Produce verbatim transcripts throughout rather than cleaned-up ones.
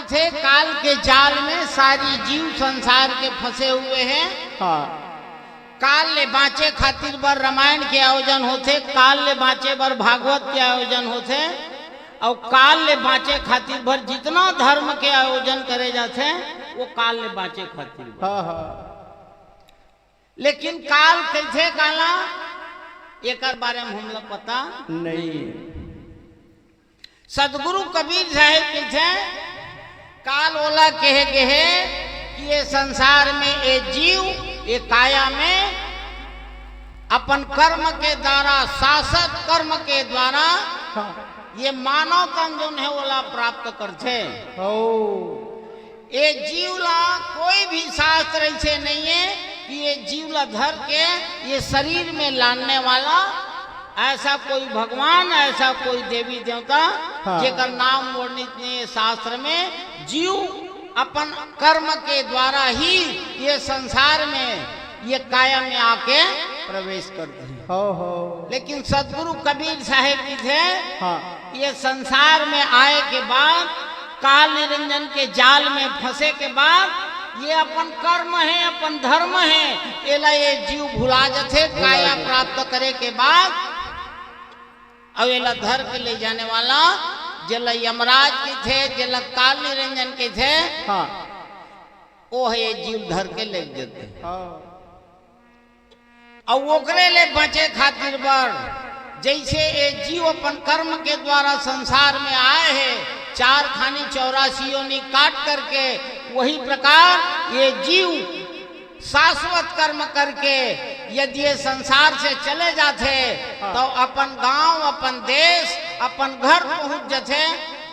थे, काल के जाल में सारी जीव संसार के फंसे हुए हैं। हाँ। काल ले बाँचे खातिर बर रामायण के आयोजन होथे, काल ले बाँचे बर भागवत के आयोजन होथे, अउ काल ले बाँचे खातिर बर जितना धर्म के आयोजन करे जाथे, वो काल ले बाँचे खातिर बर। हाँ, हाँ। लेकिन काल कइसे काला, एकर बारे में हमला पता नहीं। सतगुरु कबीर साहेब कहिथे, काल ओला कहे गे हे कि ये संसार में ये जीव, ये काया में अपन कर्म के द्वारा, शाश्वत कर्म के द्वारा हाँ। ये मानव तन जोन हे ओला प्राप्त करथे। ओ। ये जीव ला कोई भी शास्त्र ऐसे नहीं है कि ये जीव ला धर के ये शरीर में लाने वाला ऐसा कोई भगवान, ऐसा कोई देवी देवता हाँ। जेकर नाम वर्णित नहीं है शास्त्र में। जीव अपन कर्म के द्वारा ही ये संसार में, ये काया में आके प्रवेश करते हैं। हो, हो। लेकिन सतगुरु कबीर साहेब जी थे, हाँ। ये संसार में आए के बाद, काल निरंजन के जाल में फंसे के बाद, ये अपन कर्म है, अपन धर्म है, एला ये जीव भुला जथे, भुला काया जथे। प्राप्त करे के बाद, अउ एला धर के ले जाने वाला, जेला यमराज कहिथे, जेला काल निरंजन कहिथे, हाँ। ओ हे जीव धर के ले जथे। हाँ। अउ ओकरे ले बचे खातिर बर, जैसे ये जीव अपन कर्म के द्वारा संसार में आए हे, चार खानी चौरासी योनि काट करके, वही प्रकार ये जीव शाश्वत कर्म करके यदि ये संसार से चले जाथे, हाँ। तो अपन गांव, अपन देश, अपन घर पहुंच जथे,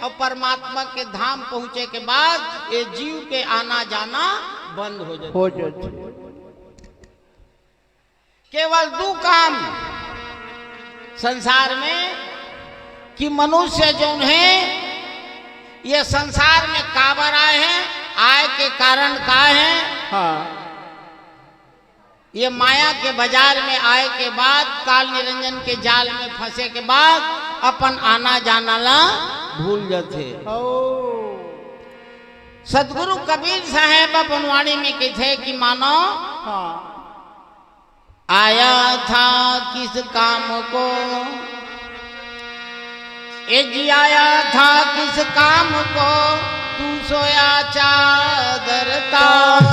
अउ परमात्मा के धाम पहुंचे के बाद ये जीव के आना जाना बंद हो जाथे। हो जाथे। केवल दू काम संसार में कि मनुष्य जोन हे, ये संसार में काबर आए हे, आए के कारण का हे? हाँ। ये माया के बाजार में आए के बाद, काल निरंजन के जाल में फंसे के बाद अपन आना जाना ला भूल जाथे। ओ। सतगुरु कबीर साहेब अपन वाणी में कहिथे कि मानव हाँ। आया था किस काम को, ए जी आया था किस काम को, तू सोया चादर तान।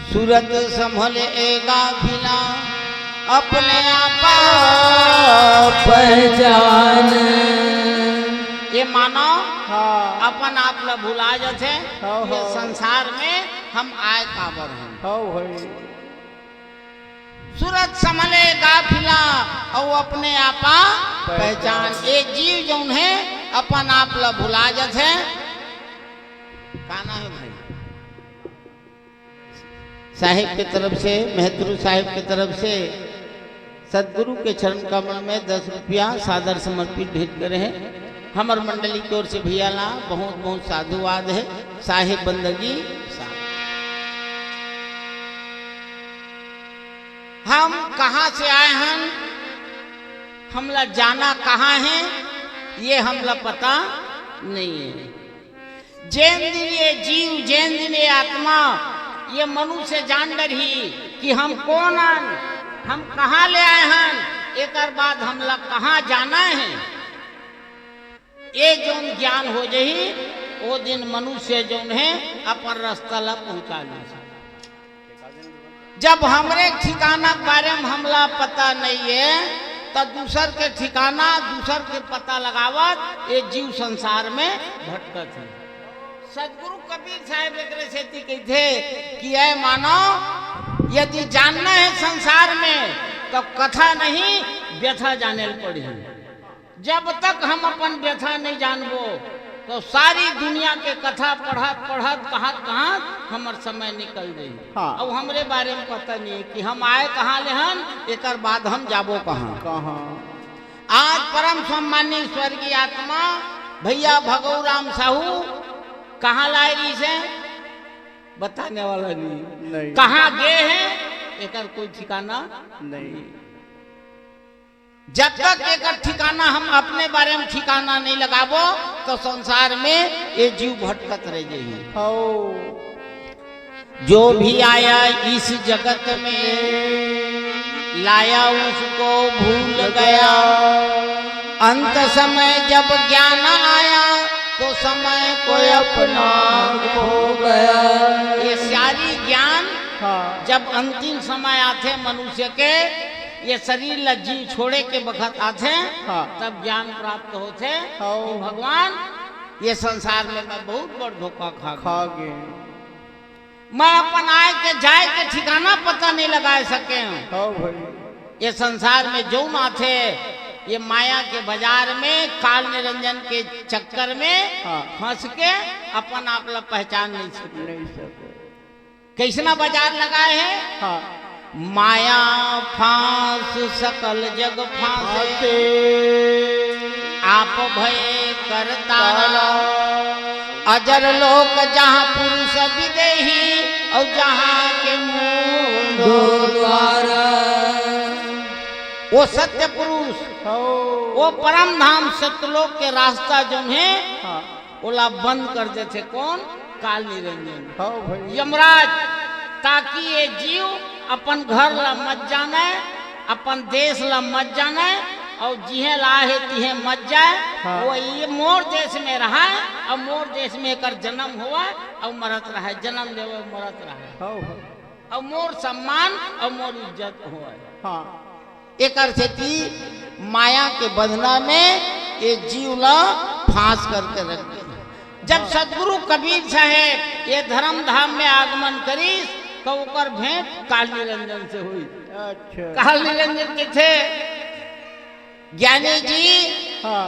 सूरत संभल ए गाफिला, अपने आपा पहचान। ये मानव हाँ। अपन आप ला भुला जाथे, हाँ, ये हाँ। संसार में हम आए काबर हन। हाँ भाई। सूरत संभल ए गाफिला, अउ अपने आपा पहचान। पहचान। ये जीव जौन हे, अपन आप ला भुला जाथे। का नाम हे भाई? साहेब के तरफ से, महतरू साहेब के तरफ से सतगुरु के चरण कमल में दस रुपया सादर समर्पित भेंट करे हे। हमर मंडली के ओर से भैया ला बहुत बहुत साधुवाद हे। साहेब बंदगी साहब। हम कहाँ से आए हन, हमला जाना कहाँ हे, ये हमला पता नहीं हे। जेन दिन ये जीव, जेन दिन ये आत्मा, ये मनुष्य जान डरही कि हम कोन अन, हम कहाँ ले आए हन, एकर बाद हमला कहाँ जाना हे, ये जौन ज्ञान हो जही, ओ दिन मनुष्य जौन हे, अपन रास्ता ला पहुँचा ली। जब हमरे ठिकाना के बारे में हमला पता नहीं हे, त दूसर के ठिकाना, दूसर के पता लगावत ये जीव संसार में भटकत हे। सतगुरु कबीर साहेब एकरे सेती कहिथे कि ऐ मानव, यदि जानना हे संसार में, त कथा नहीं, व्यथा जाने ल पड़ही। जब तक हम अपन व्यथा नहीं जानबो, तो सारी दुनिया के कथा पढ़त, पढ़त, कहत, कहत हमर समय निकल जाई। हाँ। अब हमरे बारे में पता नहीं कि हम आए कहाँ ले हन, एकर बाद हम जाबो कहाँ। कहाँ? आज परम सम्मानी स्वर्गीय आत्मा भैया भगऊ राम साहू कहाँ लाए रहिस हे, बताने वाला नहीं। नहीं। कहाँ गे हे, एकर कोई ठिकाना नहीं। जब तक एकर ठिकाना हम अपने बारे में ठिकाना नहीं लगाबो, तो संसार में ये जीव भटकत रह जाही। हौ। जो भी आया इस जगत में, लाया उसको भूल गया। अंत समय जब ज्ञान आया, तो समय को अपना खो गया। ये सारी ज्ञान हाँ। जब अंतिम समय आथे मनुष्य के, ये शरीर ला जीव छोड़े के बखत आथे, हाँ। तब ज्ञान प्राप्त होथे हाँ। कि भगवान, ये संसार में मैं बहुत बड़ धोखा खा खा गया। गए। मैं अपन आय के जाय के ठिकाना पता नहीं लगा सके हूँ। हाँ भाई। ये संसार में जौन आथे, ये माया के बाजार में, काल निरंजन के चक्कर में हाँ। फंस के अपन आप ला पहचान नहीं सके। नहीं सके। कैसना बाजार लगाए है? हाँ। माया फांस सकल जग फांसे, फांसे। आप भय करतारा। तारा। अजर लोक जहाँ पुरुष विदेही, और जहाँ के मूंद द्वारा। वो सत्य पुरुष, हो। वो परम धाम सत्यलोक के रास्ता जौन है, हाँ। ओला बंद कर देथे कौन? काल निरंजन। हाँ भाई। यमराज, ताकि ये जीव अपन घर ला मत जाने, अपन देश ला मत जाने, और जिहे ला हे तिहे मत जाए। हाँ। वो ये मोर देश में रहे, और मोर देश में एकर जन्म होवे, और मरत रहे, जन्म लेवे, मरत रहे। हाँ भाई। और मोर सम्मान और मोर इज्जत होवे। हाँ। एकर सेती माया के बंधना में ये जीव ला फांस करके रख दे। जब हाँ। सदगुरु कबीर साहेब ये धर्म धाम में आगमन करिस, तो ओकर भेंट काल निरंजन से हुई। अच्छा। काल निरंजन कथे, ज्ञानी जी, हाँ।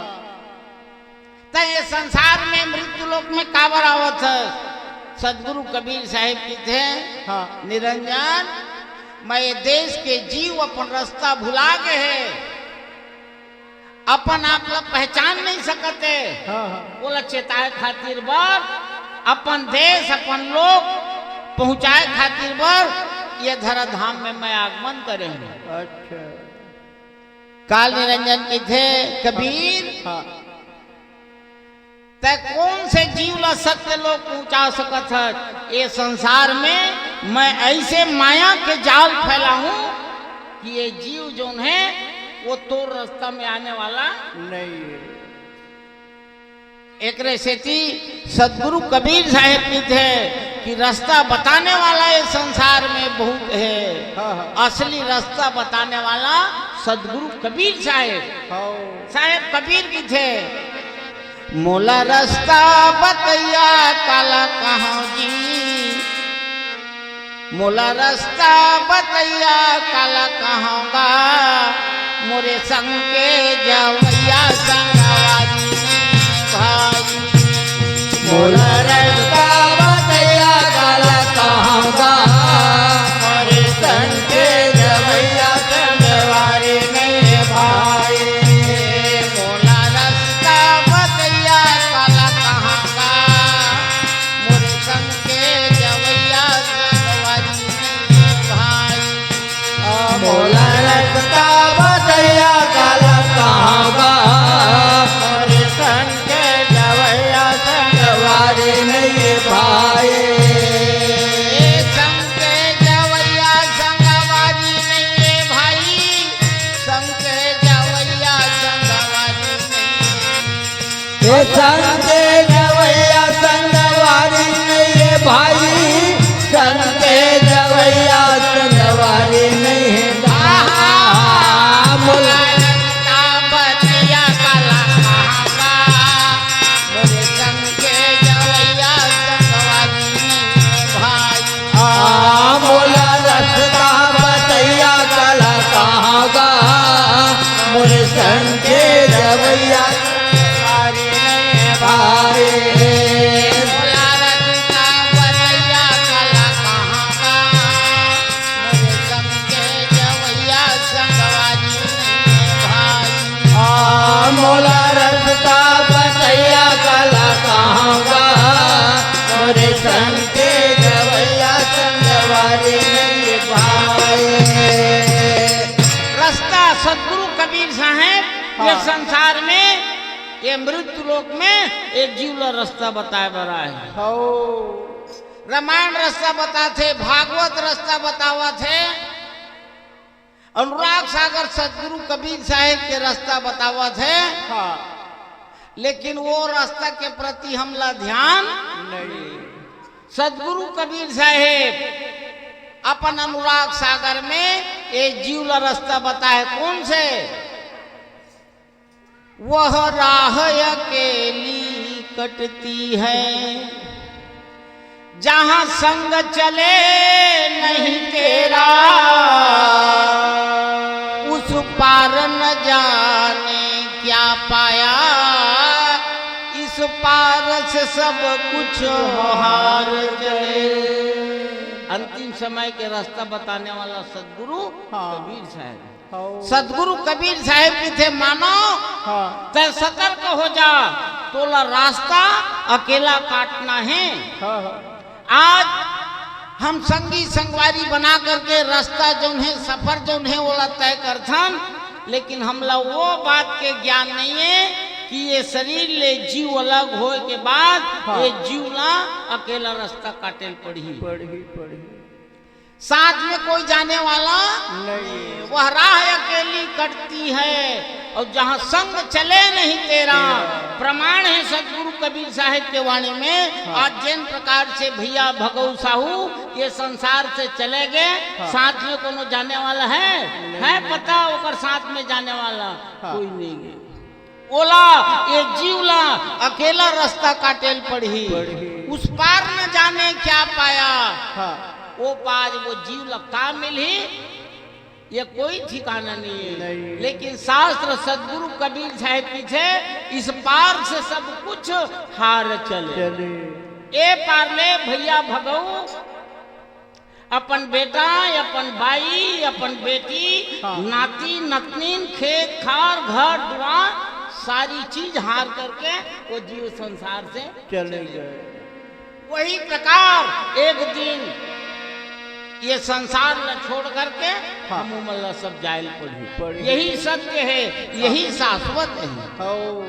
त ये संसार में मृत्यु लोक में काबर आवत है? सदगुरु कबीर साहेब कथे, हाँ। निरंजन, मैं ये देश के जीव अपन रास्ता भुला गए है, अपन आप ला पहचान नहीं सकते। हाँ, हाँ। ओला चेताए खातिर बर, अपन देश, अपन लोक पहुंचाए खातिर बर ये धरा धाम में मैं आगमन करे हूँ। अच्छा। काल निरंजन कथे, कबीर, हाँ। तै कौन से जीव ला सत्य लोक पहुंचा सकत हस? ये संसार में मैं ऐसे माया के जाल फैलाहूं कि ये जीव जौन है, वो तोर रास्ता में आने वाला नहीं है। एकरे सेती सदगुरु कबीर साहेब कथे कि रास्ता बताने वाला ये संसार में बहुत है। हाँ, हाँ। असली रास्ता बताने वाला सदगुरु कबीर साहेब। हाँ। साहेब कबीर कथे, मोला रास्ता बतैया काला कहां जी, मोला रास्ता बतैया काला कहां गा, मोरे संग के जवैया संगवारी भाई। मोला रास्ता बतैया काला कहां गा, मोरे संग के जवैया संगवारी नहीं भाई। मोला रास्ता बतैया काला कहां गा, मोरे संग के जवैया संगवारी नहीं भाई। आ, मोला रास्ता बतैया काला कहां गा, मोरे संग के जवैया संगवारी नहीं भाई। संग के जवैया संगवारी नहीं भाई, संग के जवैया संगवारी नहीं। ए संग के जवैया संगवारी नहीं है भाई, संग के जवैया संगवारी नहीं है। आहा, बोला। रास्ता बतैया काला कहां गा, मोरे संग के जवैया संगवारी नहीं है भाई। आ, मोला रास्ता बतैया काला कहां गा, मोरे संग के जवैया संगवारी नहीं भाई। मोला रास्ता बतैया काला कहां गा, मोरे संग के जवैया संगवारी नहीं भाई। आ, मोला रास्ता बतैया काला कहां गा, मोरे संग के जवैया संगवारी नहीं भाई। रास्ता सदगुरु कबीर साहब ये हाँ। संसार में, ये मृत्यु लोक में एक जीव ला रस्ता बताए बर आए हे। हौ। रामायण रस्ता बताथे, भागवत रस्ता बतावत हे, अनुराग सागर सतगुरु कबीर साहेब के रस्ता बतावत हे। हाँ। लेकिन वो रस्ता के प्रति हमला ध्यान नहीं। सतगुरु कबीर साहेब अपन अनुराग सागर में ये जीव ला रस्ता बताए। कौन से? वह राह अकेली कटती है, जहाँ संग चले नहीं तेरा, उस पार न जाने क्या पाया, इस पार से सब कुछ हार चले। अंतिम समय के रास्ता बताने वाला सदगुरु हाँ। कबीर साहेब। हाँ। सदगुरु कबीर साहेब कथे, मानव, हाँ। तैं सतर्क हो जा, तोला रास्ता अकेला काटना हे। हाँ, हाँ। आज हम संगी संगवारी बना करके रास्ता जौन हे, सफर जौन हे, ओला तय करथन, लेकिन हमला वो बात के ज्ञान नहीं हे कि ये शरीर ले जीव अलग होए के बाद हाँ। ये जीव ला अकेला रास्ता काटे ल पड़ही। पड़ही, पड़ही। साथ में कोई जाने वाला नहीं। वह राह अकेली कटती है, और जहाँ संग चले नहीं तेरा। तेरा। प्रमाण हे सतगुरु कबीर साहेब के वाणी में। हाँ। आज जिन प्रकार से भैया भगऊ साहू ये संसार से चले गए, हाँ। साथ में कोनो जाने वाला है? नहीं। है पता ओकर साथ में जाने वाला? हाँ। कोई नहीं है। ओला, ये जीव ला अकेला रास्ता काटे ल पड़ही। पड़ही। उस पार न जाने क्या पाया। हाँ। वो पार वो जीव ला का मिलही, ये कोई ठिकाना नहीं है। नहीं। लेकिन शास्त्र सदगुरु कबीर साहेब कथे, इस पार से सब कुछ हार चले। चले। ए पार ले भैया भगऊ अपन बेटा, अपन बाई, अपन बेटी, हाँ। नाती, नतनीन, खेत, खार, घर, दुआर, सारी चीज हार करके वो जीव संसार से चले चले गए। गए। वही प्रकार एक दिन ये संसार ल छोड़ करके हाँ। हम उमन ल सब जाए ल पड़ही। पड़ही। यही सत्य है, यही हाँ। शाश्वत है। हाँ।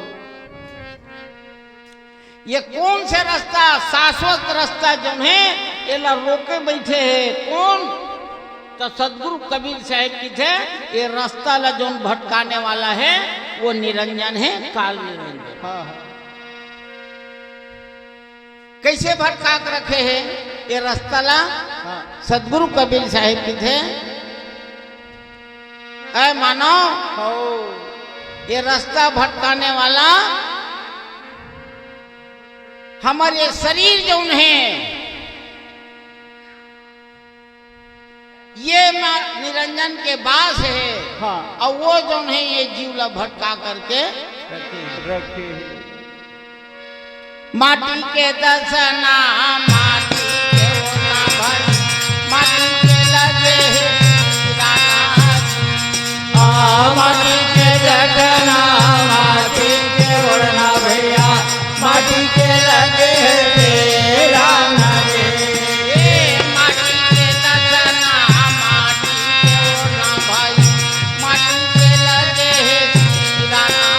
ये कौन से रास्ता, शाश्वत रास्ता जौन हे, एला रोके बैठे हे कौन? तो सदगुरु कबीर साहेब कथे, ये रास्ता ला जौन भटकाने वाला है, वो निरंजन है, काल निरंजन। हाँ, हाँ। कैसे भटका के रखे हे ये रास्ता ला? हाँ। सदगुरु कबीर साहेब कथे, ऐ मानव, हो। ये रास्ता भटकाने वाला हमर ये शरीर जौन हे, ये मा-, निरंजन के बास हे। हाँ। अउ वो जौन हे, ये जीव ला भटका करके रखे हे। रखे हे। माटी के दसना, माटी के ओढ़ना भाई, माटी के लगे हे सिराना। आ, माटी के दसना, माटी के ओढ़ना भैया, माटी के लगे हे सिराना रे। ए, माटी के दसना, माटी के ओढ़ना भाई, माटी के लगे हे सिराना।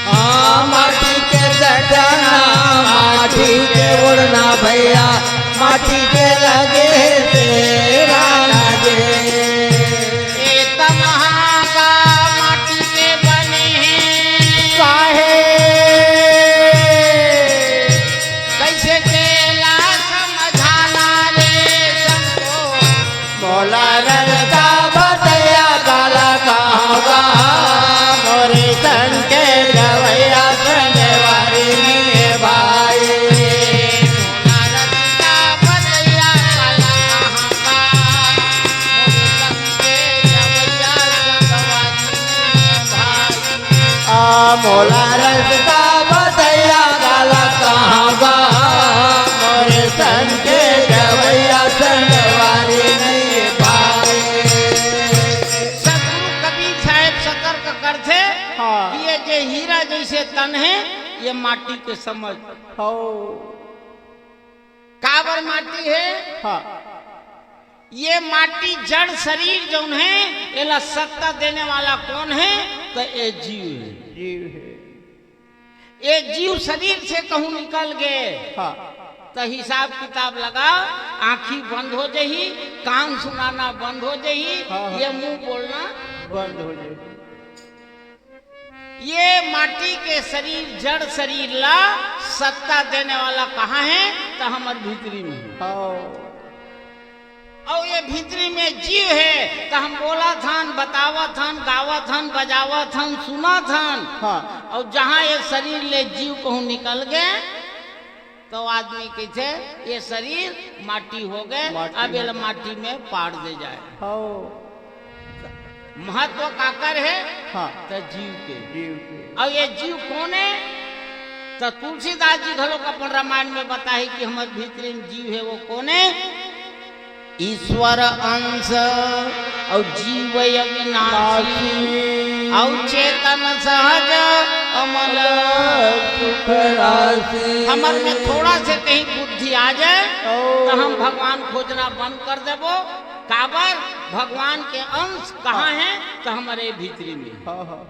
हाँ, माटी के दसना, माटी के ओढ़ना भैया, माटी के लगे हे सिराना रे। ए तमहा का माटी के बने हे। काहे? कैसे तेला समझाना रे संतो। मोला रस्ता बतैया काला कहाँ गा, मोरे तन के जवैया संगवारी नहीं हे भाई। मोला रस्ता बतैया काला कहाँ गा, मोरे तन के जवैया संगवारी नहीं हे भाई। आ मोला रस्ता बतैया काला कहाँ गा, मोरे तन के जवैया संगवारी नहीं पाए। सतगुरु कबीर साहेब सतर्क करथे हाँ। कि ये जे हीरा जैसे तन हे, ये माटी के समझ। हो। काबर माटी हे? हाँ। ये माटी जड़ शरीर जौन हे, एला सत्ता देने वाला कौन हे? त ए जीव हे। जीव हे। ए जीव शरीर से कहूँ निकल गे, हाँ। त हिसाब किताब लगा, आँखी बंद हो जही, कान सुनाना बंद हो जही, हाँ, हाँ। ये मुंह बोलना बंद हो जही। ये माटी के शरीर, जड़ शरीर ला सत्ता देने वाला कहाँ हे? त हमर भीतरी में। हाँ। अउ ये भीतरी में जीव हे, त हम बोलत हन, बतावत हन, गावत हन, बजावत हन, सुनत हन। हाँ। अउ जहाँ ये शरीर ले जीव कहूँ निकल गे, त आदमी कहिथे, ये शरीर माटी हो गे, माटी अब एला माटी में पाड़ दे जाए। हाँ। महत्व काकर हे? हाँ। त जीव के। जीव के। अउ ये जीव कोन हे? त तुलसीदास जी घलोक अपन रामायण में बताए हे कि हमर भीतरी में जीव हे, वो कोन हे? ईश्वर अंश अउ जीव अविनाशी, नाशी। अउ चेतन सहज अमल सुख राशि। हमर में थोड़ा से कहीं बुद्धि आ जाए, ओ। त हम भगवान खोजना बंद कर देबो। काबर? भगवान के अंश कहाँ हाँ। हे? त हमरे भीतरी में। हाँ, हाँ।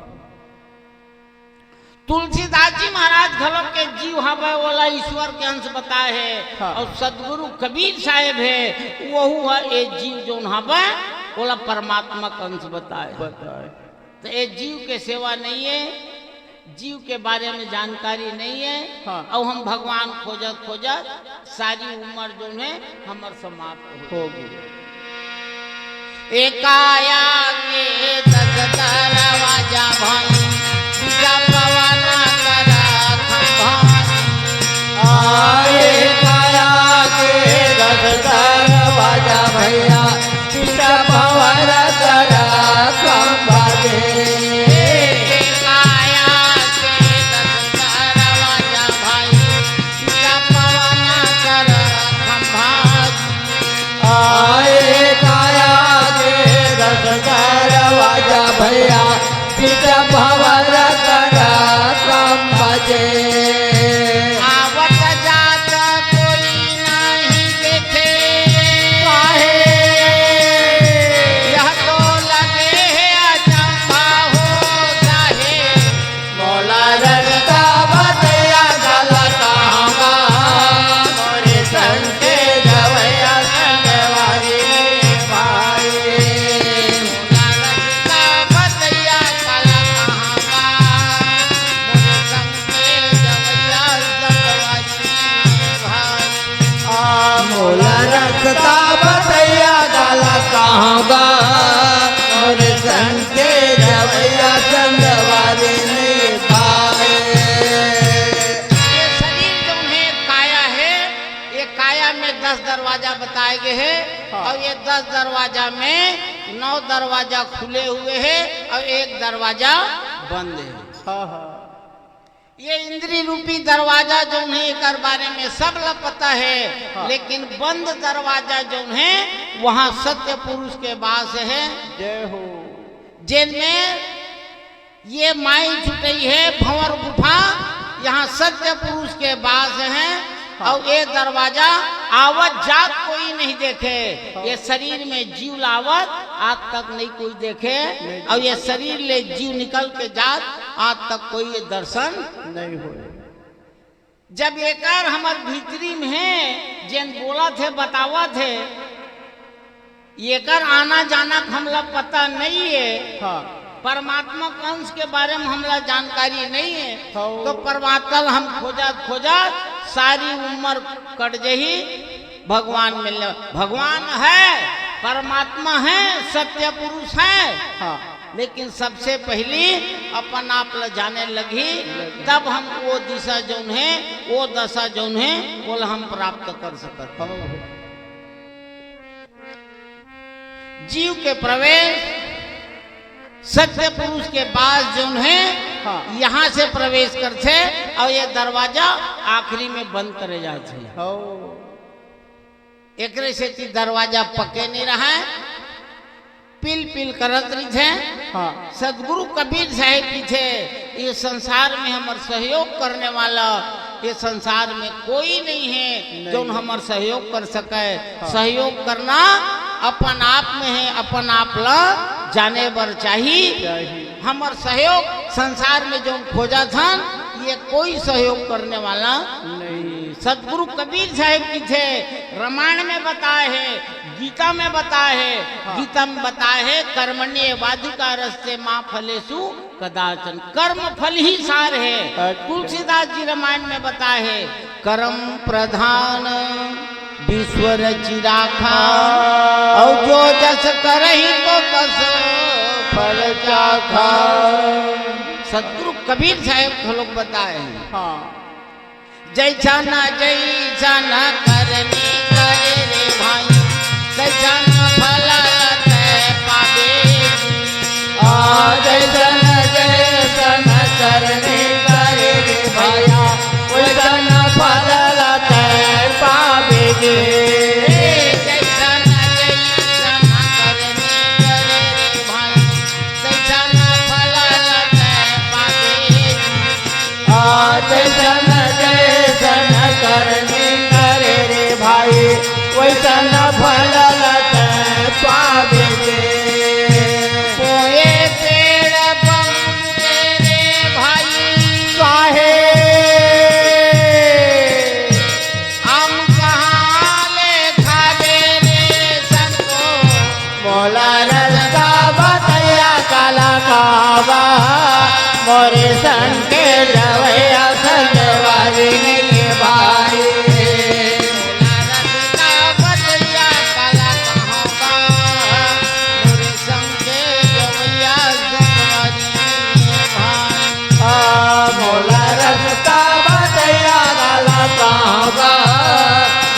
तुलसीदास जी महाराज घलोक के जीव हवय, ओला ईश्वर के अंश बताए हे। हाँ। अउ सदगुरु कबीर साहेब हे, वहू ह ए जीव जोन हवय, ओला परमात्मा के अंश बताए हे। बताए। त ए जीव के सेवा नइ हे, जीव के बारे में जानकारी नइ हे। हाँ। अउ हम भगवान खोजत खोजत सारी उमर जोन हे हमर समाप्त हो हो गे। ए काया के दस दरवाजा भाई, बीजा पवन कर खंभा। आए काया के दस दरवाजा भैया, बीजा पवन कर खंभा दे। ए काया के दस दरवाजा भाई, बीजा पवन कर खंभा। आए काया के दस दरवाजा भैया, बीजा पवन कर खंभा दे। आवत जात कोई नहीं देखे, काहे? यह तो लगे हे अचंभा हो जाहे। मोला रस्ता बतैया गला कहाँ बा, मोरे संग के जवैया संगवारी भाई। मोला रस्ता बतैया गला कहाँ बा, मोरे संग के जवैया संगवारी भाई। आ, मोला रस्ता बतैया गला कहाँ बा, मोरे संग के जवैया संगवारी भाई। ये शरीर जौन हे, काया हे, ये काया में दस दरवाजा बताए गए हे, हाँ। अउ ये दस दरवाजा में नौ दरवाजा खुले हुए हे अउ एक दरवाजा बंद हे। हाँ, हाँ। ये इंद्री रूपी दरवाजा जौन हे, एकर बारे में सब ला पता हे, हाँ। लेकिन बंद दरवाजा जौन हे, वहाँ सत्य पुरुष के बास हे। जय हो। जेन में ये माई छुटई हे, भंवर गुफा, यहाँ सत्य पुरुष के बास हे। हाँ। अउ ये दरवाजा आवत जात कोई नहीं देखे। हाँ। ये शरीर में जीव लावत आज तक नहीं कोई देखे, नहीं। अउ ये शरीर ले जीव निकल के जात आज तक कोई ये दर्शन नहीं होए। जब एकर हमर भीतरी में हे, जेन बोलत हे, बतावत हे, एकर आना जाना के हमला पता नहीं हे। हाँ। परमात्मा के अंश के बारे में हमला जानकारी नहीं हे। हाँ। तो परमात्मा ला हम खोजत खोजत सारी उम्र कट जही। भगवान मिलने, भगवान हे, परमात्मा हे, सत्य पुरुष हे। हाँ। लेकिन सबसे पहली अपन आप ला जाने लगही, लगही। तब हम वो दिशा जौन हे, वो दशा जौन हे, वो ला हम प्राप्त कर सकत। हाँ। जीव के प्रवेश सत्य पुरुष के बास जौन हे, हाँ। यहाँ से प्रवेश करथे अउ ये दरवाजा आखिरी में बंद करे जाथे। हाँ। एकरे सेती दरवाजा पक्के नहीं रहय, पिल पिल करत रहिथे। हाँ। सदगुरु कबीर साहेब कहिथे, ये संसार में हमर सहयोग करने वाला, ये संसार में कोई नहीं हे, नहीं। जौन हमर सहयोग कर सकय। हाँ। सहयोग करना अपन आप में हे, अपन आप ला जाने बर चाही। चाही। हमर सहयोग संसार में जौन खोजत हन, ये कोई सहयोग करने वाला नहीं। सतगुरु कबीर साहेब कथे, रामायण में बताए हे, गीता में बताए हे, हाँ। गीता में बताए हे, "कर्मण्येवाधिकारस्ते मा फलेषु कदाचन।" कर्म फल ही सार हे। अच्छा। तुलसीदास जी रामायण में बताए हे, "कर्म प्रधान विश्व रचि राखा, अउ जो जस करही तो तस फल चाखा।" सतगुरु कबीर साहेब घलोक बताए हे। हाँ। "जैसन जैसन करनी करे रे भाई, तैसन फल तै पाबे।" आ, जैसन जैसन करनी करे रे भैया, वैसन फल तै पाबे गे। जैसन जैसन करनी करे रे भाई, तैसन फल तै पाबे गे। आ, जैसन जैसन करनी करे रे भाई, वैसन फल तै पाबे गे। कोई पेड़ बम के रे भाई, काहे हम कहाँ ले खाबे रे संतो? मोला रस्ता बतैया काला कहबा, मोरे संग के जवैया संगवारी नइ हे भाई। मोला रस्ता बतैया काला कहबा, मोरे संग के जवैया संगवारी नइ हे भाई। आ, मोला रस्ता बतैया काला कहबा,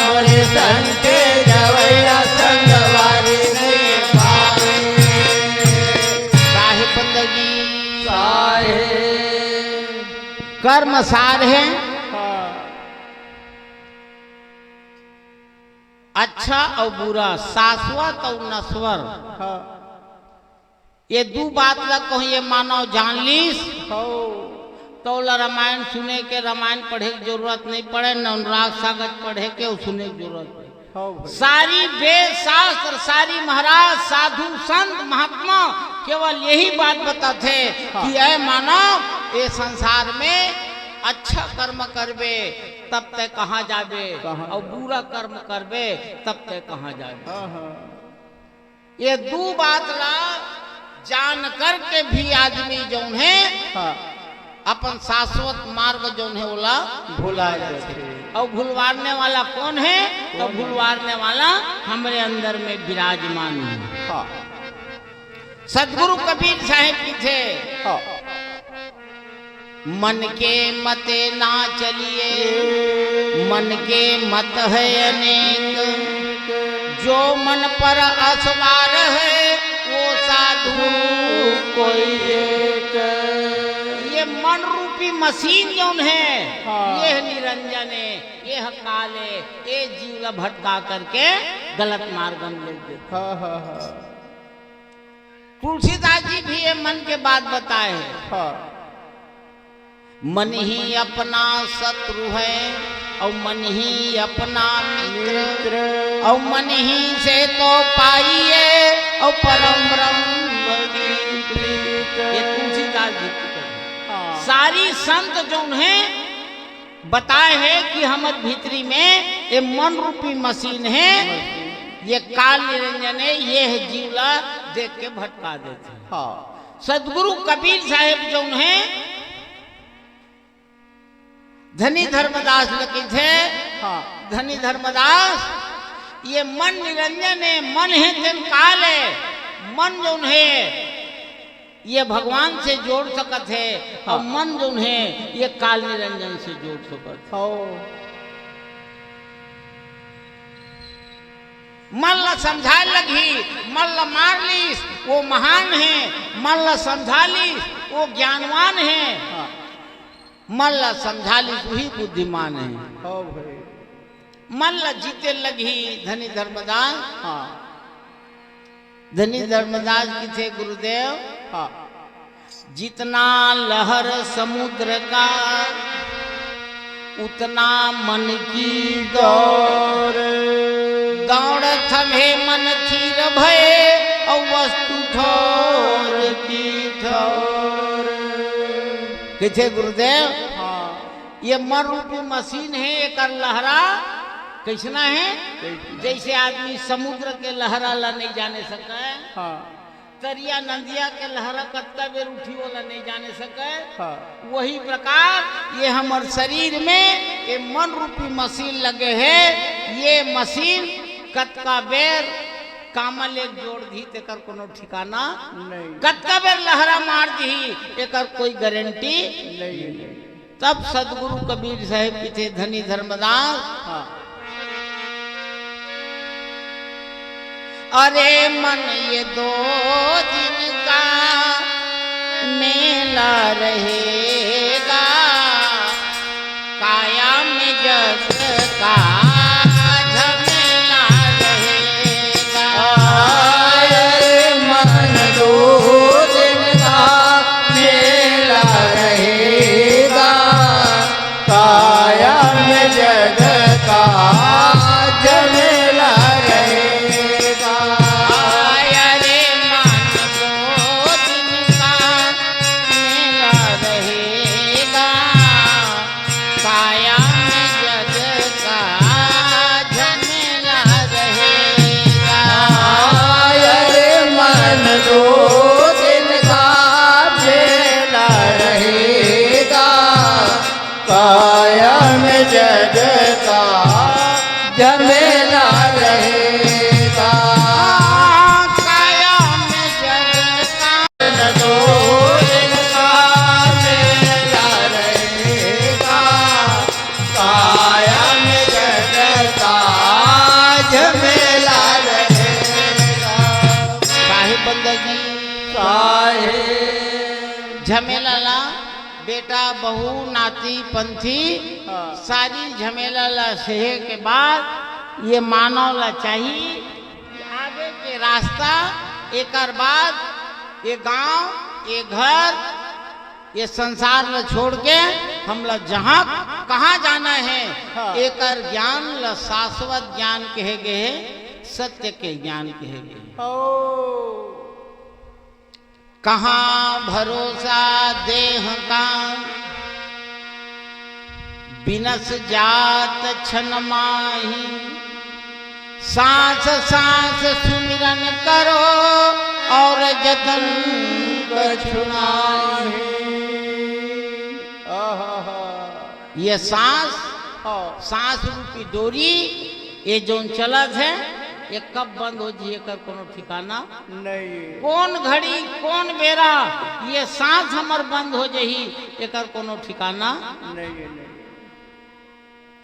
मोरे संग के जवैया संगवारी नइ हे भाई। साहेब बंदगी। साहेब। कर्म सार हे। हाँ। अच्छा अउ बुरा, शाश्वत अउ नश्वर। हाँ। ये दू बात ला कहूँ, ये मानव जान लीस, हौ। त ओला रामायण सुने के, रामायण पढ़े के जरूरत नइ पड़े, न अनुराग सागर पढ़े के अउ सुने के जरूरत पड़े। हौ भाई। सारी वेद शास्त्र, सारी महाराज, साधु, संत, महात्मा केवल यही बात बताथे हाँ। कि ऐ मानव, ये संसार में अच्छा कर्म करबे, तब तै कहाँ जाबे, कहाँ अउ जाबे? बुरा कर्म करबे, तब तै कहाँ जाबे। हाँ, हाँ। ये दू बात ला जान करके भी आदमी जौन हे, हाँ। अपन शाश्वत मार्ग जौन हे, ओला भुला जाथे। अउ भुलवाने वाला कोन हे? त कौन हे? भुलवाने वाला हमरे अंदर में विराजमान हे। हाँ। सतगुरु कबीर साहेब कथे, हाँ। मन के मते ना चलिए, मन के मत है अनेक। जो मन पर असवार है, वो साधु कोई एक। ये मन रूपी मशीन जौन हे, हाँ। ये निरंजन हे, ये काल हे, ये जीव ला भटका करके गलत मार्ग में ले देथे। हाँ, हाँ, हाँ। तुलसीदास जी भी ये मन के बात बताए हे। हाँ। मन ही अपना शत्रु है, अउ मन ही अपना मित्र। मित्र। अउ मन ही से तो पाइए, अउ परम ब्रह्म की प्रीत। ये तुलसीदास जी की कथा। हाँ। सारी संत जौन हे, बताए हे कि हमर भीतरी में ये मन रूपी मशीन हे, मशीन। ये काल निरंजन हे, ये हे जीव ला देख के भटका देथे। हाँ। सतगुरु कबीर साहेब जौन हे, धनी धर्मदास ल कथे, हाँ। धनी धर्मदास, ये मन निरंजन हे, मन हे तेन काल हे, मन जौन हे, ये भगवान से जोड़ सकत हे, हाँ। अउ मन जौन हे, ये काल निरंजन से जोड़ सकत हे। हौ। मन ला समझाए लगही, मन ला मार लीस, वो महान हे, मन ला समझा लीस, वो ज्ञानवान हे, हाँ। मन ला समझा लीस, वही बुद्धिमान हे। हौ भाई। मन ला जीते लगही धनी धर्मदास। हाँ। धनी धर्मदास कथे गुरुदेव, हाँ। जितना लहर समुद्र का, उतना मन की दौड़। दौड़ थमे मन थीर भय, अउ वस्तु ठौर की ठौर। कथे गुरुदेव, हाँ। ये मन रूपी मशीन हे, एकर लहरा कइसना हे? कइसना? जइसे आदमी समुद्र के लहरा ला नइ जाने सकय, हाँ। तरिया नंदिया के लहरा कतका बेर उठही ओला नइ जाने सकय, हाँ। वही प्रकार ये हमर शरीर में ये मन रूपी मशीन लगे हे। ये मशीन कतका बेर कामा ले जोड़ दिही तेकर कोनो ठिकाना नहीं। कतका बेर लहरा मार दिही, एकर कोई गारंटी नहीं, नहीं। तब सतगुरु कबीर साहेब कथे, धनी धर्मदास, हाँ। अरे मन, ये दो दिन का मेला रहेगा, काया में जग का झमेला रहेगा। अरे मन, दो दिन का मेला रहेगा, काया में जग का झमेला रहेगा। अरे मन, दो दिन का मेला रहेगा, काया में जग का झमेला रहेगा। अरे मन, दो दिन का मेला रहेगा, काया में जग का झमेला रहेगा। काया में जग का दो दिन का मेला रहेगा, काया में जग का झमेला रहेगा। साहेब बंदगी साहेब। झमेला ला बेटा, बहू, नाती, पंथी, हाँ। सारी झमेला ला सहे के बाद ये मानव ला चाही आगे के रास्ता, एकर बाद ये गांव, ये घर, ये संसार ल छोड़ के हमला जहां कहां जाना हे, हाँ। एकर ज्ञान ल शाश्वत ज्ञान कहे गे हे, सत्य के ज्ञान कहे गे हे। ओ। कहां भरोसा देह का, बिनस जात छन माही। सांस सांस सुमिरन करो, और जतन कछु नाही। आहा। ये सांस, हाँ। सांस रूपी डोरी, ये जौन चलत हे, ये कब बंद हो जही, एकर कोनो ठिकाना नहीं। कोन घड़ी, कोन बेरा ये सांस हमर बंद हो जही, एकर कोनो ठिकाना नहीं, नहीं।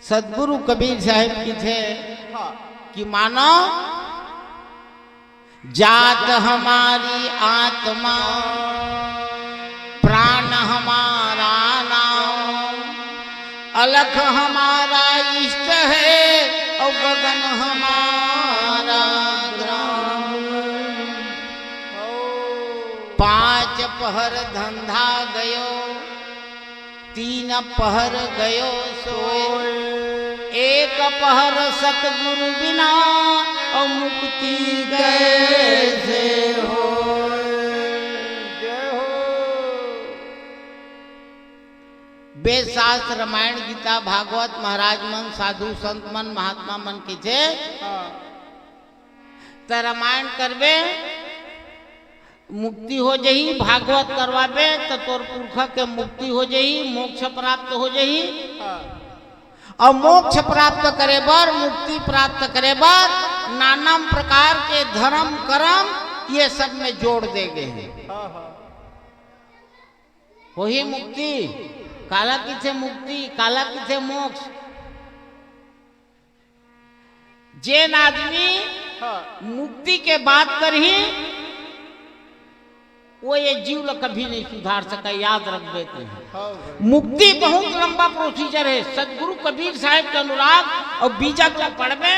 सतगुरु कबीर साहेब कथे, हाँ। कि मानव, जात हमारी आत्मा, प्राण हमारा नाम, अलख हमारा इष्ट है और गगन हमारा ग्राम। पांच पहर धंधा गयो, तीन पहर गयो सोय, एक पहर सतगुरु बिना और मुक्ति कैसे होय। जय हो। वेद शास्त्र, रामायण, गीता, भागवत, महाराज मन, साधु संत मन, महात्मा मन कथे, हाँ। त रामायण करबे, मुक्ति हो जही, भागवत करवाबे त तोर पुरखा के मुक्ति हो जही, मोक्ष प्राप्त हो जही। हाँ। अउ मोक्ष प्राप्त करे बर, मुक्ति प्राप्त करे बर नाना प्रकार के धर्म कर्म ये सब में जोड़ दे गे हे। हाँ, हाँ। होही मुक्ति, काला कथे मुक्ति, काला कथे मोक्ष। जेन आदमी हाँ। मुक्ति के बात करही, वो ये जीव ल कभी नहीं सुधार सका, याद रखबे तैं। हाँ भाई। मुक्ति बहुत लंबा procedure हे। सतगुरु कबीर साहेब के अनुराग अउ बीजक ल पढ़बे,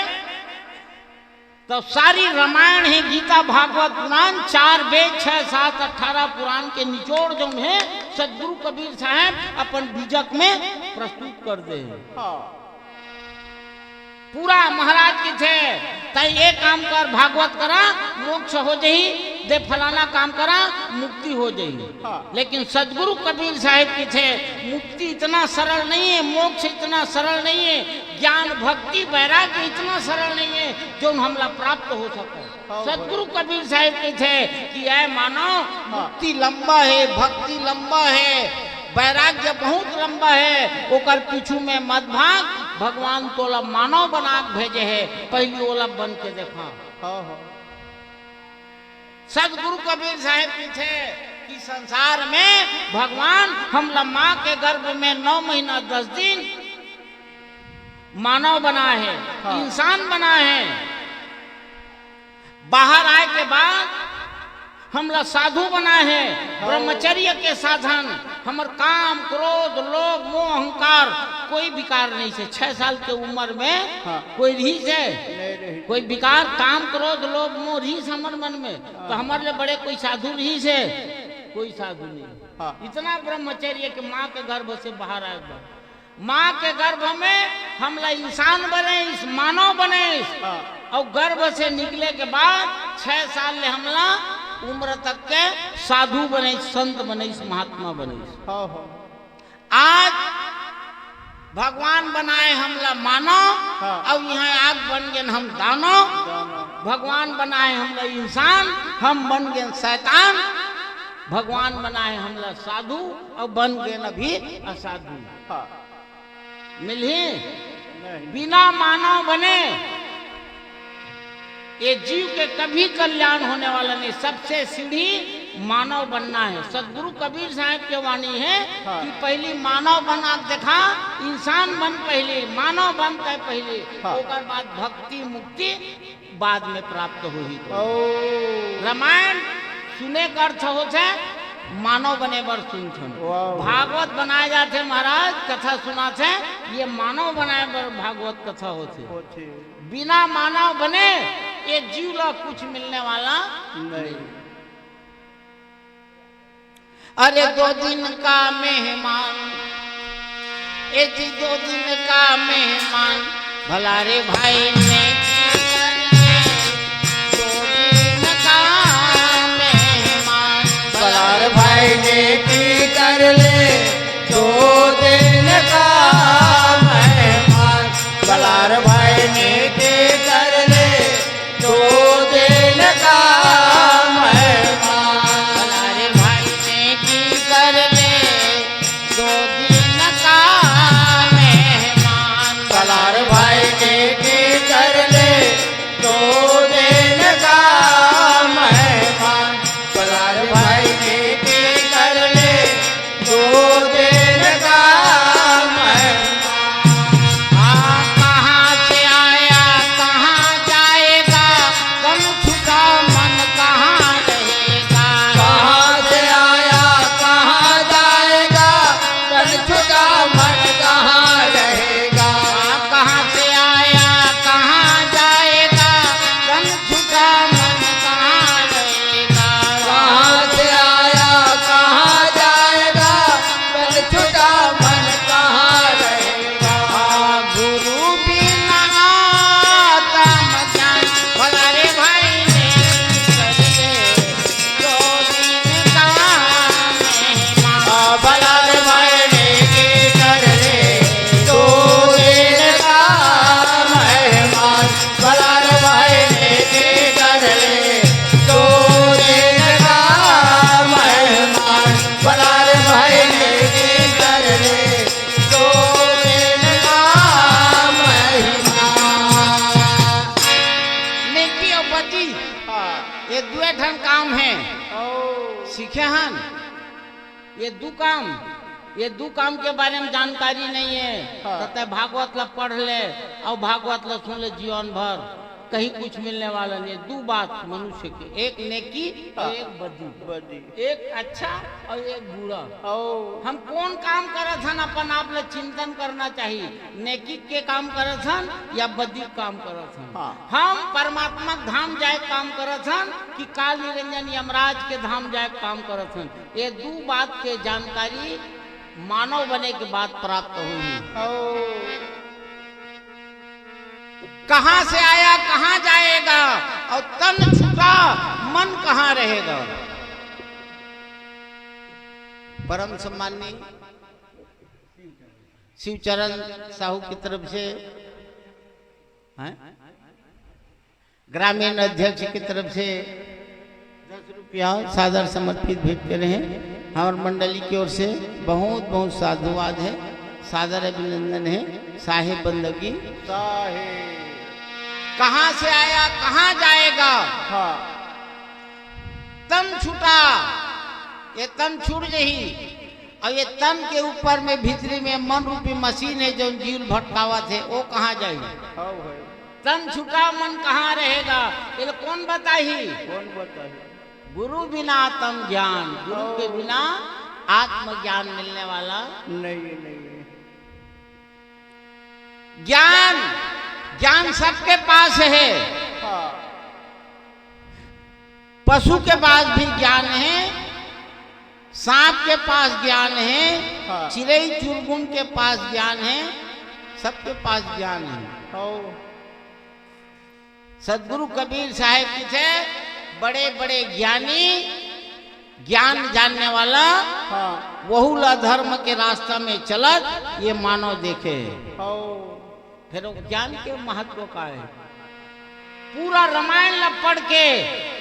त सारी रामायण हे, गीता, भागवत, पुराण, चार वेद, छह, सात, अठारह पुराण के निचोड़ जौन हे, सतगुरु कबीर साहेब अपन बीजक में प्रस्तुत कर दे हे। हाँ। पूरा महाराज कथे, तैं ये काम कर, भागवत करा, मोक्ष हो जही, दे फलाना काम करा, मुक्ति हो जाएगी। हाँ। लेकिन सदगुरु कबीर साहब कथे, मुक्ति इतना सरल नहीं है, मोक्ष इतना सरल नहीं है, ज्ञान, भक्ति, वैराग्य इतना सरल नहीं है जो हमला प्राप्त हो सके। हाँ, सदगुरु कबीर साहब कथे कि ऐ मानव, हाँ। मुक्ति लंबा है, भक्ति लंबा है, वैराग्य बहुत लंबा है, ओकर पीछू में मत भाग। भगवान तोला मानव बना के भेजे है, पहली ओला बन के देखा। हाँ, हाँ। सदगुरु कबीर साहब कथे कि संसार में भगवान हमला माँ के गर्भ में नौ महीना दस दिन मानव बनाए है, हाँ। इंसान बनाए है। बाहर आए के बाद हमला साधु बनाए है, हाँ। ब्रह्मचर्य के साधन, हमर काम, क्रोध, लोभ, मोह, अहंकार, कोई विकार नहीं से। छह साल के उम्र में हाँ। कोई रही से? नहीं रही। कोई विकार, काम, क्रोध, लोभ, मोह रही से हमर मन में? तो हाँ। हमर ले बड़े कोई साधु रही से? कोई साधु नहीं। हाँ। इतना ब्रह्मचर्य के माँ के गर्भ से बाहर आए बा। माँ के गर्भ में हमला इंसान बने, इस मानव बने, इस हाँ। और गर्भ से निकले के बाद छह साल ले हमला उम्र तक के साधु बने, संत बने, इस महात्मा बने। हाँ, हाँ। आज भगवान बनाए हमला मानव, हाँ। और यहाँ आग बन गेन हम दानव। दानव। भगवान बनाए हमला इंसान, हम बन गेन शैतान। भगवान बनाए हमला साधु, और बन गेन अभी असाधु। हाँ। मिलही? नहीं। बिना मानव बने ये जीव के कभी कल्याण होने वाला नहीं। सबसे सीढ़ी मानव बनना है। सदगुरु कबीर साहब के वाणी है हाँ। कि पहली मानव बना देखा, इंसान बन पहली, मानव बन तय पहली, हाँ। ओकर बाद भक्ति मुक्ति बाद में प्राप्त होही। तो ओ। रामायण सुने का अर्थ होथे मानव बने बर सुनथन। वाह। भागवत बनाए जाथे महाराज, कथा सुनाथे, ये मानव बनाए बर भागवत कथा होथे। होथे। बिना मानव बने ये जीव ला कुछ मिलने वाला नहीं। अरे दो दिन का मेहमान, ए जी दो दिन का मेहमान, भला रे भाई ने दो दिन का मेहमान, भला रे भाई ने की कर ले दो दिन का मेहमान, भला रे भाई ने की कर ले दो दिन का मेहमान। भला रे भाई ने की कर ले दो दिन का मेहमान। भला रे भाई ने की कर ले दो दिन का मेहमान। भला रे भाई ने की कर ले दो दिन का मेहमान। हाँ, कहाँ से आया, कहाँ जाएगा, तन छुटा मन कहाँ रहेगा। कहाँ से आया, कहाँ जाएगा, तन छुटा मन कहाँ रहेगा। हाँ, कहाँ से आया, कहाँ जाएगा, तन छुटा मन कहाँ रहेगा। कहाँ से आया, कहाँ जाएगा, तन छुटा मन कहाँ रहेगा। गुरु बिना आत्म ज्ञान, भला रे भाई ने कर ले दो दिन का मेहमान। भला रे भाई ने कर ले दो दिन का मेहमान। भला रे भाई ने की कर ले दो दिन का मेहमान। भला रे भाई ने की कर ले दो दिन का मेहमान। नेकी और बदी, हाँ। ये दुए ठन काम है। ओ। सीखे हन। ये दू काम, ये दू काम के बारे में जानकारी नहीं है, हाँ। तो तय भागवत ला पढ़ ले और भागवत ला सुन ले जीवन भर, कहीं कुछ मिलने वाला नहीं है। दू बात मनुष्य के, एक नेकी और हाँ। एक बदी। बदी। एक अच्छा और एक बुरा। ओ। हम कौन काम करत हन, अपन आप ला चिंतन करना चाहिए। नेकी के काम करत हन या बदी के काम करत हन? हाँ। हम परमात्मा के धाम जाए के काम करत हन कि काल निरंजन यमराज के धाम जाए के काम करत हन? ये दू बात के जानकारी मानव बने के बाद प्राप्त होही। ओ। कहाँ से आया, कहाँ जाएगा, और तन छुटा का मन कहाँ रहेगा? परम सम्माननीय शिवचरण साहू की तरफ से, हैं? ग्रामीण अध्यक्ष की तरफ से दस रुपया सादर समर्पित भेंट करे हैं। हमर मंडली की ओर से बहुत बहुत साधुवाद है, सादर अभिनंदन है। साहेब बंदगी। साहेब। कहाँ से आया, कहाँ जाएगा? हाँ। तन छूटा, ये तन छूट जही, अउ ये तन के ऊपर में भीतरी में मन रूपी मशीन है, जौन जीव ल भटकावत है, वो कहाँ जाही? हाँ भाई। तन छूटा, मन कहाँ रहेगा? ये ल कौन बताही? कौन बताही? गुरु बिना आत्म ज्ञान, गुरु के हाँ। बिना आत्मज्ञान मिलने वाला नहीं, नहीं। ज्ञान, ज्ञान सबके पास है। हाँ। पशु के पास भी ज्ञान है, सांप के पास ज्ञान है, हाँ। चिड़ई चुरगुन के पास ज्ञान है, सबके पास ज्ञान है। हाँ। सदगुरु कबीर साहेब कथे, बड़े बड़े ज्ञानी, ज्ञान जानने वाला, हाँ। वहू ला धर्म के रास्ता में चलत ये मानव देखे। हाँ। फिर वो ज्ञान के महत्व का है? पूरा रामायण ला पढ़ के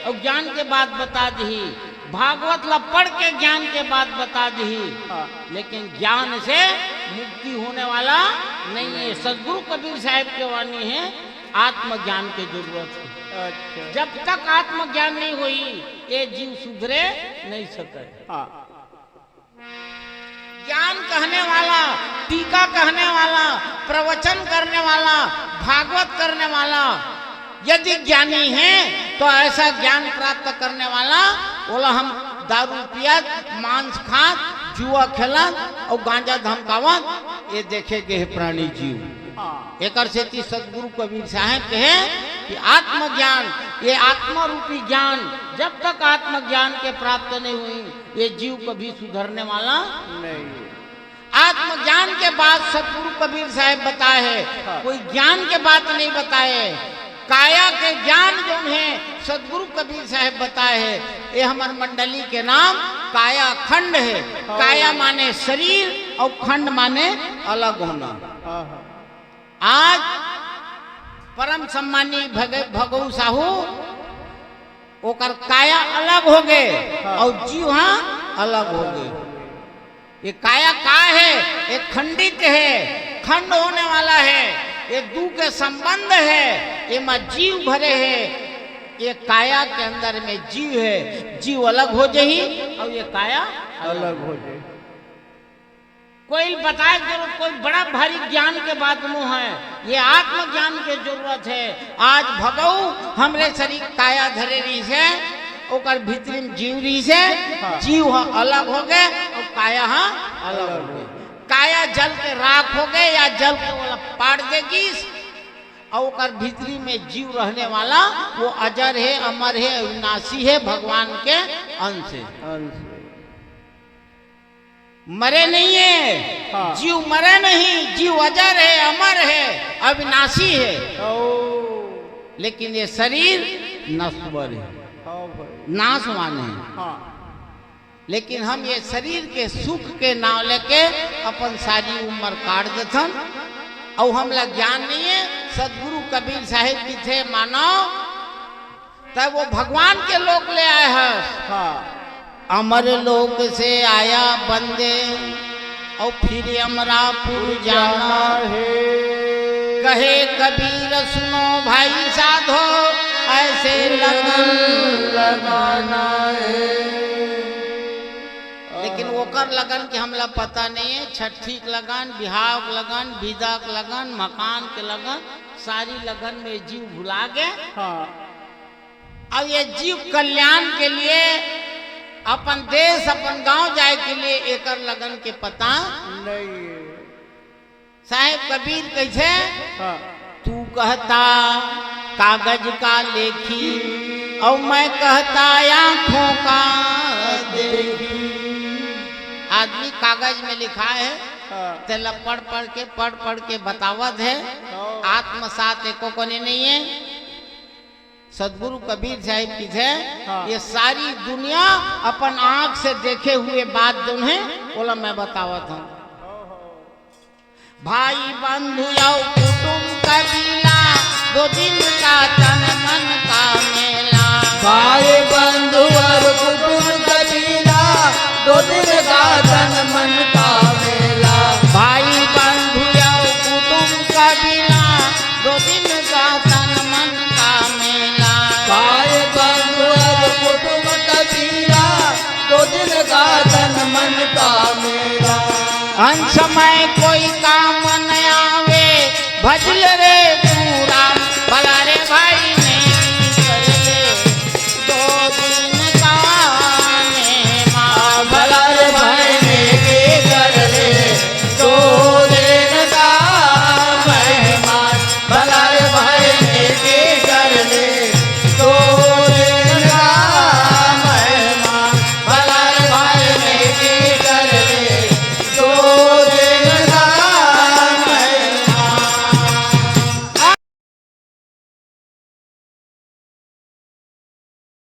अउ ज्ञान के बात बता दही, भागवत ला पढ़ के ज्ञान के बात बता दही, हाँ। लेकिन ज्ञान से मुक्ति होने वाला नहीं है। सदगुरु कबीर साहेब के वाणी है, आत्मज्ञान के जरूरत है। अच्छा। जब तक आत्मज्ञान नहीं होई, ये जीव सुधरे नहीं सके। हाँ। ज्ञान कहने वाला, टीका कहने वाला, प्रवचन करने वाला, भागवत करने वाला यदि ज्ञानी है, तो ऐसा ज्ञान प्राप्त करने वाला, ओला हम दारू पियत, मांस खात, जुआ खेलत अउ गांजा धमकावत, ये देखे गे हे प्राणी जीव। हाँ। एकर सेती सदगुरु कबीर साहेब कहे कि आत्मज्ञान, ये आत्मा रूपी ज्ञान, जब तक आत्मज्ञान के प्राप्त नहीं हुई, ये जीव कभी सुधरने वाला नहीं। आत्मज्ञान के बात सदगुरु कबीर साहेब बताए है, हाँ। कोई ज्ञान के बात नहीं बताए। काया के ज्ञान जौन है, सदगुरु कबीर साहेब बताए है, ये हमर मंडली के नाम काया खंड है। हाँ। काया माने शरीर अउ खंड माने अलग होना। हाँ, हाँ। आज परम सम्मानी भग-, भगऊ साहू, ओकर काया अलग हो गे हाँ। अउ जीव हा अलग हो गे। ये काया का है? ये खंडित है, खंड होने वाला है। ये दू के संबंध है, एमा जीव भरे है। ये काया के अंदर में जीव है, जीव अलग हो जही अउ ये काया अलग अलग हो जाए। कोई बताए के जरूरत, कोई बड़ा भारी ज्ञान के बात नो है, ये आत्मज्ञान के जरूरत है। आज भगऊ हमरे शरीर काया धरे रहिस हे, ओकर भीतरी में जीव रहिस हे, हाँ। जीव ह अलग हो गे अउ काया ह अलग हो गे। काया जल के राख हो गे या जल के ओला पाड़ दे गिस, अउ ओकर भीतरी में जीव रहने वाला वो अजर हे, अमर हे, अविनाशी हे, भगवान के अंश हे। अंश। मरे नहीं है, हाँ। जीव मरे नहीं, जीव अजर है, अमर है, अविनाशी है। ओ। लेकिन ये शरीर नश्वर है, हाँ भाई। नाशवान है। हाँ। लेकिन हम ये शरीर के सुख के नाव लेके अपन सारी उम्र काट देथन, अउ हमला ज्ञान नहीं है। सदगुरु कबीर साहेब कथे मानव, तब वो भगवान के लोक ले आए हस। हाँ। अमर लोक से आया बंदे, अउ फिर अमरापुर जाना। जाना है। कहे कबीर सुनो भाई साधो, ऐसे लगन लगाना है। लेकिन ओकर लगन के हमला पता नहीं है। छट्ठी के लगन, बिहाव के लगन, बिदा के लगन, मकान के लगन, सारी लगन में जीव भुला गे। हाँ। अब ये जीव कल्याण के लिए, अपन देश, अपन गांव जाए के लिए एकर लगन के पता नहीं है। साहेब कबीर कइसे? हाँ। तू कहता कागज का लेखी, अउ मैं कहता आँखों का देखी। आदमी कागज में लिखा है, हाँ। तेला पढ़ पढ़ के, पढ़ पढ़ के बतावत है, हाँ। आत्मसात एको कोने नहीं है। सदगुरु कबीर साहिब की जय। हाँ। ये सारी दुनिया अपन आंख से देखे हुए बात जोन हे, ओला मैं बतावत हूँ। भाई बंधु अउ कुटुम कबीला, दो दिन का तन मन का मेला। भाई बंधु अउ कुटुम कबीला, दो दिन का तन मन का मेला। भाई बंधु अउ कुटुम कबीला, दो दिन का तन मन का मेला। भाई बंधु अउ कुटुम कबीला, दो दिन का तन मन का मेला। अंत समय कोई काम न आवे, भजल रे तू राम